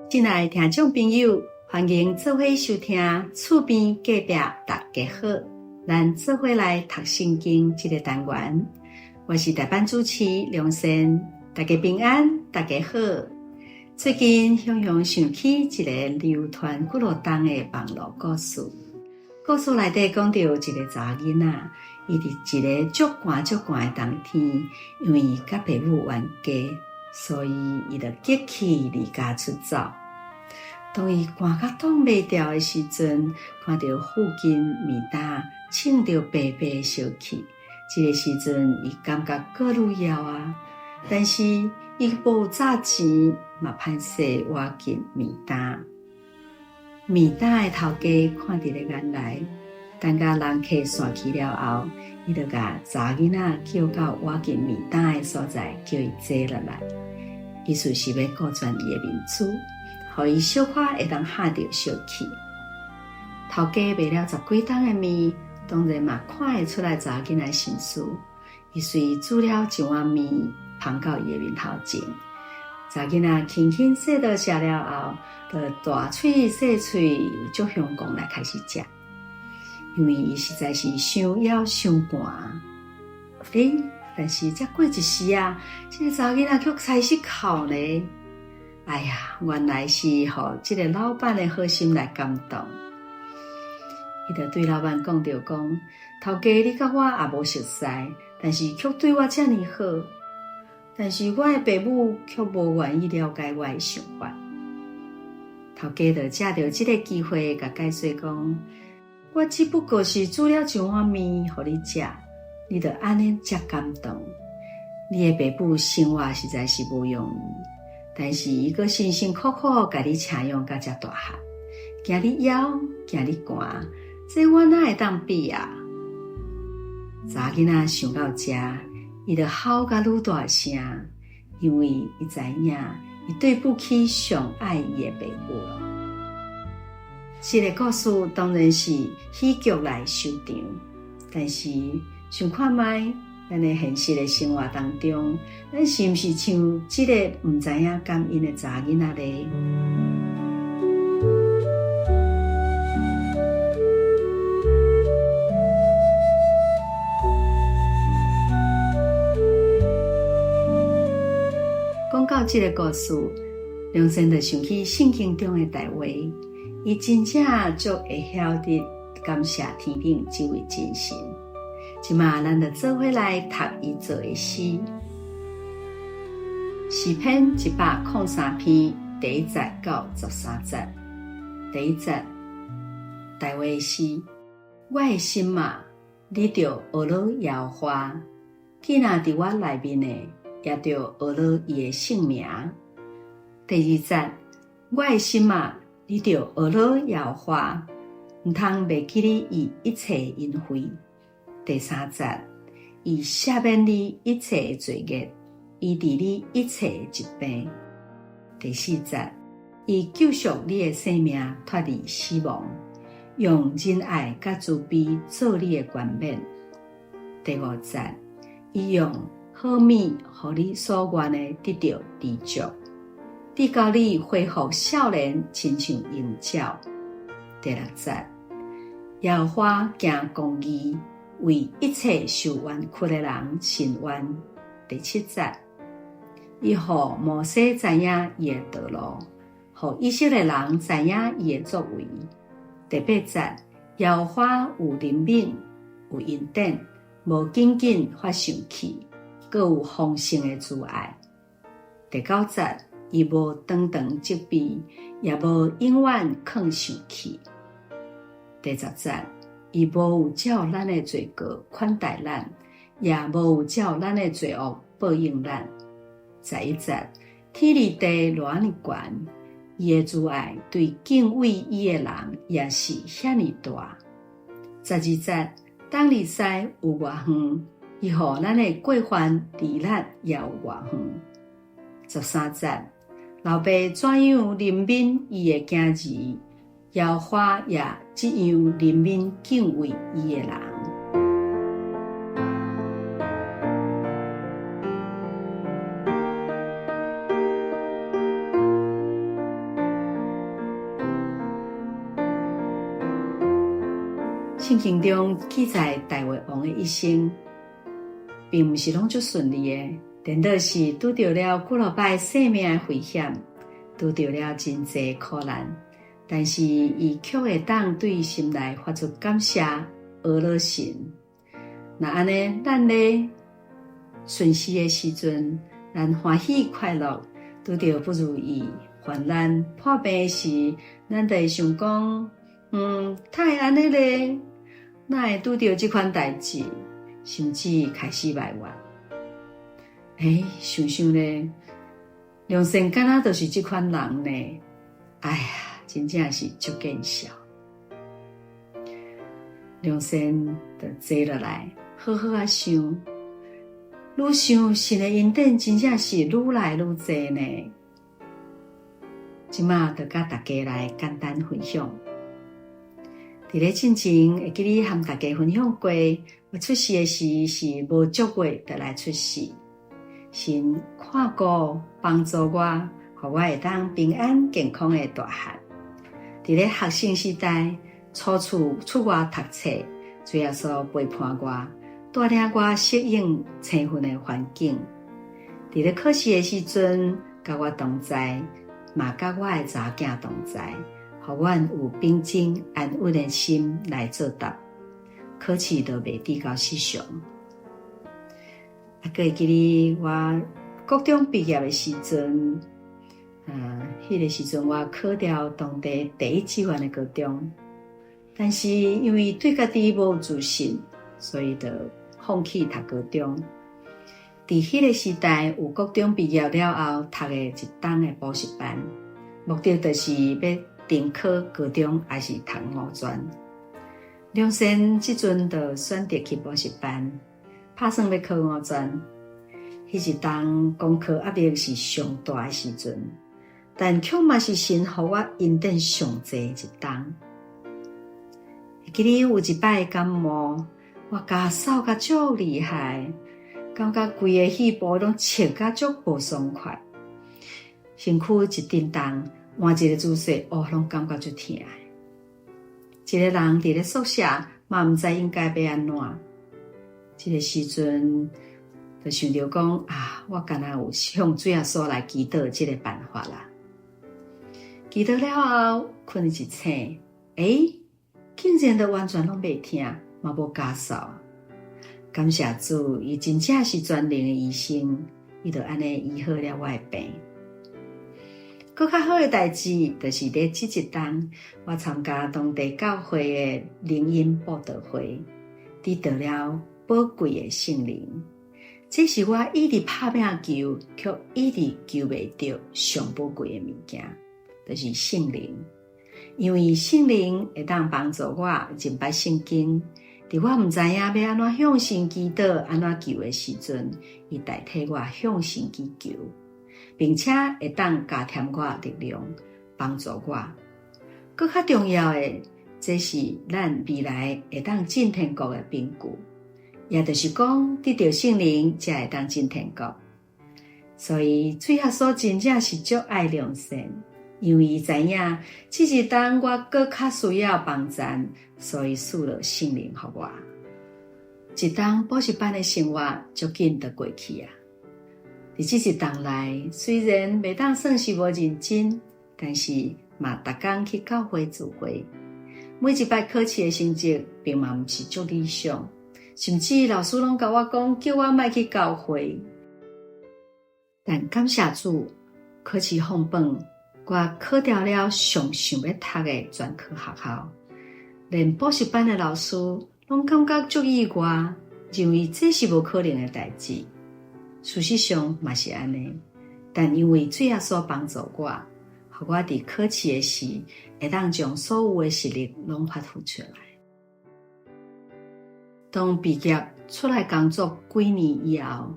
親愛的聽眾朋友，歡迎做伙收聽厝邊隔壁大家好，咱做伙來讀聖經這个單元。我是代班主持梁仙，大家平安，大家好。最近雄雄想起一个流傳幾落冬的網路故事，故事內底講著一个查某囡仔，伊佇一个足寒足寒的冬天，因為佮爸母冤家，所以伊就激氣離家出走。當伊寒甲擋袂牢的時陣，看著附近麵擔穿著白白的燒氣，這个時陣伊感覺閣愈枵啊！但是伊無炸錢，嘛歹勢倚近麵擔。麵擔的頭家看佇咧眼內，等甲人客散去了後，伊就共查囡仔叫到倚近麵擔的所在，叫伊坐落來。意思是欲顧全伊的面子，予伊小可會當哈著燒氣。頭家賣了十幾冬的麵，當然嘛看會出來查囡仔心思。伊隨煮了一碗麵，捧到伊的面頭前。查囡仔輕輕細道食了後，就大喙細喙足雄講來開始食，因為伊實在是傷枵傷寒。欸，但是才過一時啊，這个查囡仔卻開始哭呢。哎呀，原來是予這个老闆的好心來感動。伊就對老闆講著講：頭家，你佮我也無熟似，但是卻對我遮爾好。但是我的爸母卻無願意了解我的想法。頭家就藉著這个機會，共解說講：我只不過是煮了一碗麵予你食，你就按呢遮感動。你的爸母生活實在是無容易，但是伊閣辛辛苦苦共你請養到遮大漢，驚你枵，驚你寒，這我哪會當比啊？查囡仔想到遮，伊就吼甲愈大聲，因為伊知影伊對不起上愛伊的爸母囉。這个故事當然是喜劇來收場，但是想看覓，咱的現實的生活當中，咱是毋是像這个毋知影感恩的查囡仔呢？講到這个故事，梁生就想起聖經中的大衛，伊真正足會曉得感謝天頂這位真神。這馬咱就做伙來讀伊做的詩，詩篇103篇第一節到13節。第一節，大衛的詩：我的心啊，你著學老耶和華；囝仔佇我內面的，也著學老伊的聖名。第二節，我的心啊，你著學老耶和華，毋通袂記得伊一切恩惠。第三節，伊赦免你一切的罪孽，醫治你一切的疾病。第四節，伊救贖你的性命脫離死亡，用仁愛佮慈悲做你的冠冕。第五節，伊用好物予你所願的得著知足，直到你恢復少年，親像鷹鳥。第六節，耶和華行公義，為一切受冤屈的人伸冤。第七節，伊予摩西知影伊的道路，予以色列人知影伊的作為。第八節，耶和華有憐憫，有恩典，無緊緊發生氣，閣有豐盛的慈愛。第九節，伊無常常責備，也無永遠囥生氣。第十節，伊無有照咱的罪過款待咱，也無有照咱的罪惡報應咱。11節，天離地偌爾懸，伊的慈愛對敬畏伊的人也是遐爾大。12節，東離西有偌遠，伊予咱的過犯離咱也有偌遠。13節，老爸怎樣憐憫伊的囝兒，耶和華也這樣憐憫敬畏伊的人。聖經中記載大衛王的一生，並毋是攏足順利的，顛倒是拄著了幾落擺性命的危險，拄著了真濟苦難，但是伊卻會當對心內發出感謝，呵咾神。若按呢，咱咧順遂的時陣，咱歡喜快樂；拄著不如意、患難、破病時，咱就會想講：哪會按呢咧？哪會拄著這款代誌？甚至開始埋怨。欸，想想咧，良善敢若就是這款人呢？哎呀，真正是足見笑。良善就坐落來，好好仔想，愈想神的恩典真正是愈來愈濟呢。這馬就佮大家來簡單分享。佇咧進前會記得和大家分享過，我出世的時是無足月就來出世，神看顧幫助我，予我會當平安健康的大漢。佇咧學生時代，初次出外讀冊，主耶穌陪伴我，帶領我適應青訓的環境。佇咧考試的時陣，佮我同在，嘛佮我的查某囝同在，予阮有平靜安穩的心來作答，考試都袂致到失常。閣會記得我高中畢業的時陣，彼個時陣我考著當地第一志願的高中，但是因為對家己無自信，所以就放棄讀高中。佇彼個時代，有國中畢業了後讀的一冬的補習班，目的就是欲重考高中，抑是讀五專。良善這陣就選擇去補習班，拍算欲考五專。彼一冬功課壓力是上大的時陣，但卻嘛是神予我恩典上濟的一冬。會記得有一擺感冒，我咳嗽甲足厲害，感覺規个肺部攏切甲足無爽快，身軀一振動，換一个姿勢，哦，攏感覺足疼。一個人佇咧宿舍，嘛毋知應該欲按怎。這个時陣就想著講啊，我敢若有向主耶穌來祈禱這个辦法啦。祈禱了後，睏一醒，欸，竟然就完全攏袂疼，嘛無咳嗽。感謝主，伊真正是全能的醫生，伊就按呢醫好了我的病。閣較好的代誌，就是佇這一冬，我參加當地教會的靈恩佈道會，得到了寶貴的聖靈。這是我一直拍拚求，卻一直求袂著上寶貴的物件，就是聖靈。因為聖靈會當幫助我認捌聖經，佇我毋知影欲按怎向神祈禱、按怎求的時陣，伊代替我向神祈求，並且會當加添我力量，幫助我。閣較重要的，這是咱未來會當進天國的憑據，也就是講，得著聖靈才會當進天國。所以，主耶穌真正是足愛良善，因為伊知影，這一冬我閣較需要幫贊，所以賜了聖靈予我。一冬補習班的生活足緊就過去啊！佇這一冬內，雖然袂當算是無認真，但是嘛逐工去教會聚會。每一擺考試的成績並嘛毋是足理想，甚至老師攏共我講，叫我莫去教會。但感謝主，考試放榜，我考著了上想欲讀的專科學校，連補習班的老師攏感覺足意外，認為這是無可能的代誌。事實上嘛是按呢，但因為主耶穌幫助我，予我佇考試的時，會當將所有的實力攏發揮出來。當畢業出來工作幾年以後，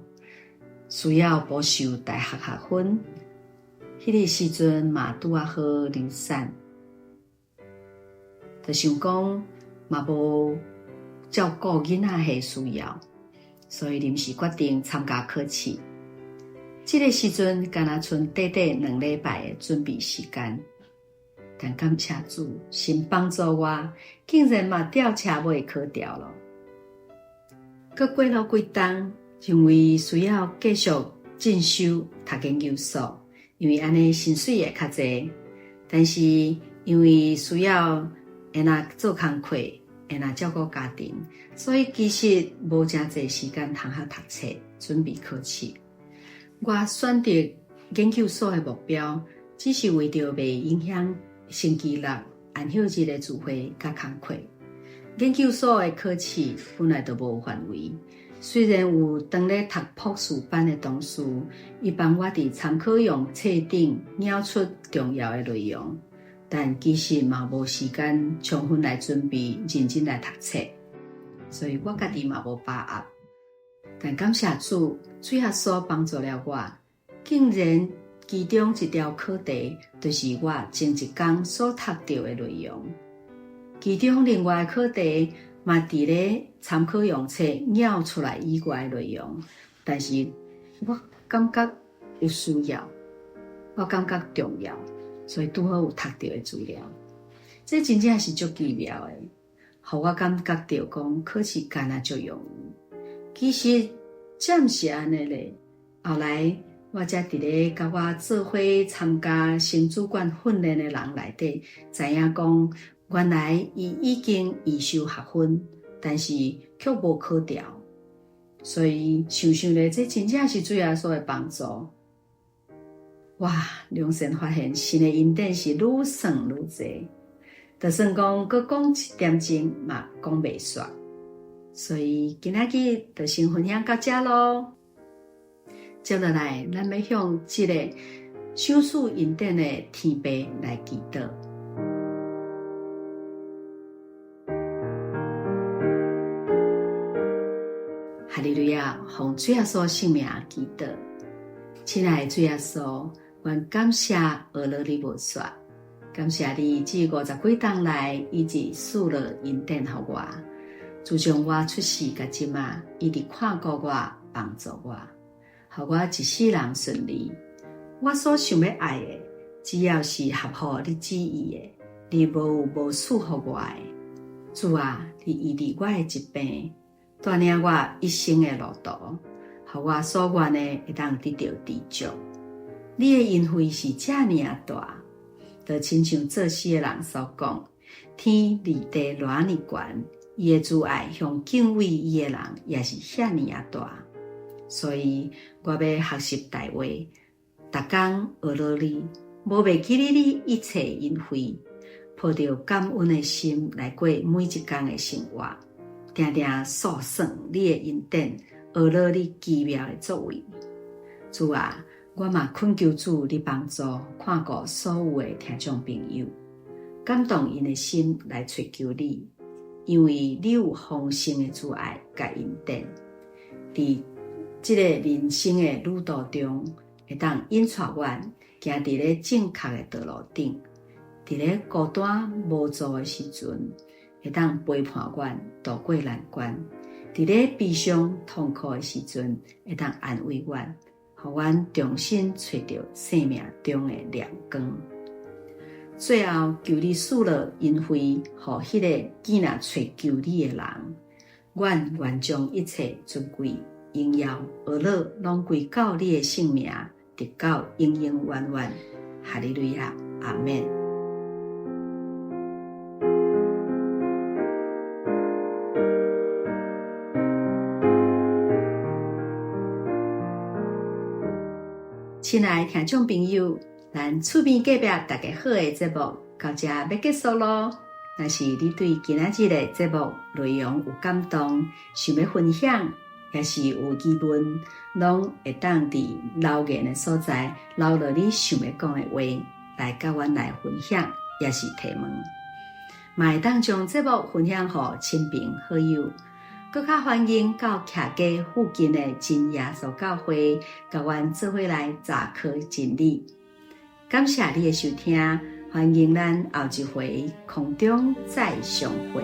需要補修大學學分，彼个時陣嘛拄仔好流產，就想講嘛無照顧囡仔的需要，所以臨時決定參加考試。這个時陣敢若賰短短2禮拜的準備時間，但感謝主，神幫助我，竟然嘛吊車尾考著囉。閣過了幾冬，認為需要繼續進修讀研究所，因為按呢薪水會較濟。但是因為需要會若做工課，會若照顧家庭，所以其實無誠濟時間通好讀冊，準備考試。我選擇研究所的目標，只是為著袂影響星期六安息日的聚會佮工課。研究所的考試本來就無範圍，雖然有當咧讀博士班的同事，伊幫我佇參考用冊頂撊出重要的內容，但其實嘛無時間充分來準備，認真來讀冊，所以我家己嘛無把握。但感謝主，主耶穌幫助了我，竟然其中一條課題就是我前一工所讀著的內容。其中另外的課題嘛，佇咧參考用冊撊出來以外的內容，但是我感覺有需要，我感覺重要，所以拄好有讀著的資料。這真正是足奇妙的，予我感覺著講考試敢若足容易。其實這毋是按呢咧。後來我才佇咧佮我做伙參加升主管訓練的人內底，知影講原來伊已經預修學分，但是卻無考著。所以想想咧，這真正是主耶穌的幫助。哇！良善發現神的恩典是愈算愈濟，就算講閣講一點鐘嘛講袂煞。所以今仔日就先分享到這囉。接落來，咱欲向這个賞賜恩典的天父來祈禱。哈利路亞，奉主耶穌聖名祈禱。親愛的主耶穌，阮感謝呵咾你無煞，感謝你這五十幾冬來一直賜落恩典予我。自從我出世到這馬，一直看顧我，幫助我，予我一世人順利。我所想欲愛的，只要是合乎你旨意的，你無有無賜予我的。主啊，你醫治我的疾病，帶領我一生的路途，予我所願的會當得著知足。你的恩惠是遮爾仔大，就親像作詩的人所講：天離地偌爾懸，伊的慈愛向敬畏伊的人也是遐爾仔大。所以我欲學習大衛，逐工呵咾你，無袂記得你一切恩惠，抱著感恩的心來過每一工的生活，定定數算你的恩典，呵咾你奇妙的作為。主啊，我嘛懇求主你幫助，看顧所有的聽眾朋友，感動𪜶的心來揣求你，因為你有豐盛的慈愛佮恩典，佇這个人生的旅途中，會當引帶阮行佇咧正確的道路頂，佇咧孤單無助的時陣，會當陪伴阮渡過難關；佇咧悲傷痛苦的時陣，會當安慰阮，予阮重新揣著生命中的亮光。最後，求你賜落恩惠，予彼个見若揣求你的人，阮願將一切尊貴、榮耀、呵咾，攏歸到你的聖名，直到永永遠遠。哈利路亞，阿們。親愛的聽眾朋友，咱厝邊隔壁大家好的節目到這欲結束囉。若是你對今仔日的節目內容有感動，想欲分享，抑是有疑問，攏會當佇留言的所在留落你想欲講的話，來佮阮來分享，抑是提問，嘛會當將節目分享予親朋好友。閣較歡迎到徛家附近的真耶穌教會，佮阮做伙來查考真理。感謝你的收聽，歡迎咱後一回空中再相會。